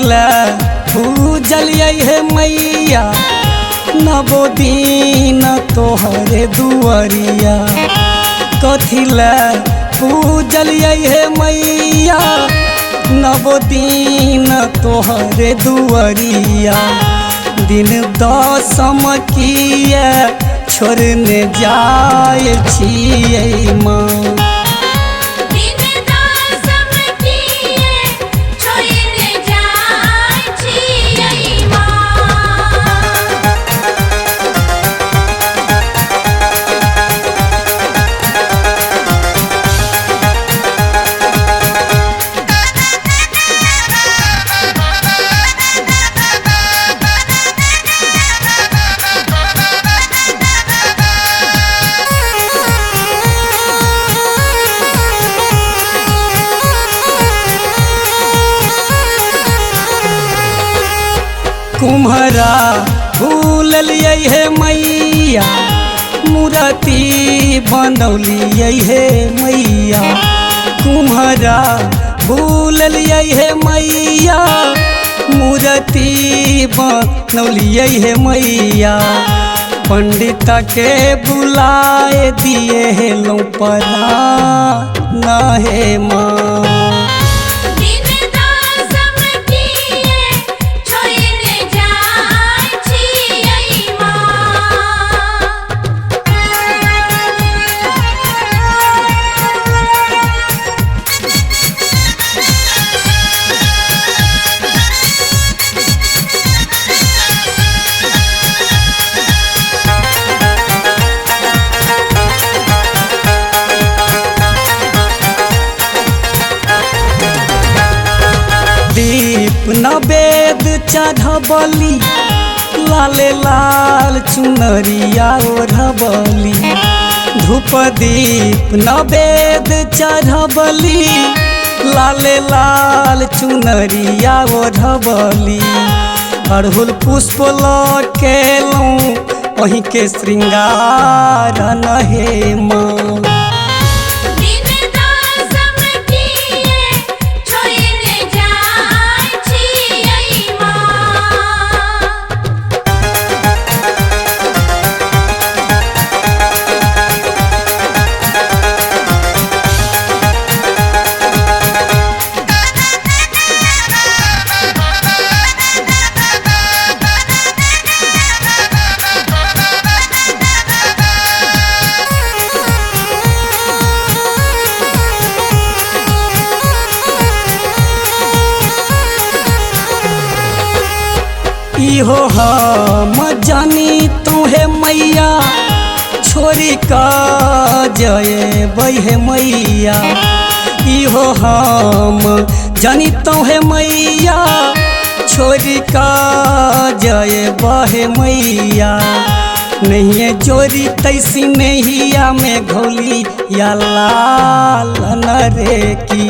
कथिला पूजलियै हे मैया नवो दिन तोहरे दुआरिया। कथिला पूजलियै हे मैया नवो दिन तोहरे दुआरिया। दिन दसम किया छोड़ने जाय छियै माँ। दिन दसम किए छोड़ने जाय छियै माँ। कुम्हरा भूललियै हे मैया मूर्ति बनौलियै हे मैया। कुम्हरा भूललियै हे मैया मूर्ति बनौलियै हे मैया। पंडित के बुलाए दिए हे लौं परा न हे माँ। दिन दसम किए छोड़ने जाय छियै माँ। दीप नवेद चढ़बली लाले लाल चुनरिया ओढ़बली। धूप दीप नवेद चढ़बली लाले लाल चुनरिया ओढ़बली। अड़हुल पुष्प लऽ केलहुँ अहीं के श्रृंगार न हे माँ। दिन दसम किए छोड़ने जाय छियै माँ। इहो हम जानी तुहे मैया छोड़ी का जयबै हे मैया। इहो हम जानी तुहे मैया छोड़ी का जयबै हे मैया। नहीं जोरी तैसी नैया में घोली या लाल न रे की।